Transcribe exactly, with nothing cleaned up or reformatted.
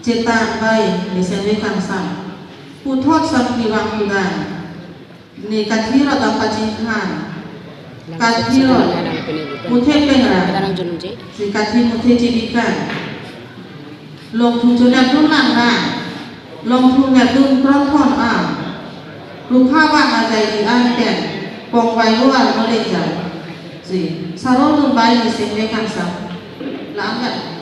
Chetan bai Nisengve Khangsam. Puthot Samkri Vangphudan. Ne kathi rot dam pachinghan. Kathi rot muthe pengra. Si kathi muthe chedikan. Longthu chonat dun lang na. Longthu nat dun kron thon a. Rupha vang ajai di an pen. Pongvai lo armo le jam. Si. Saro dun bai Nisengve Khangsam. Lang kan.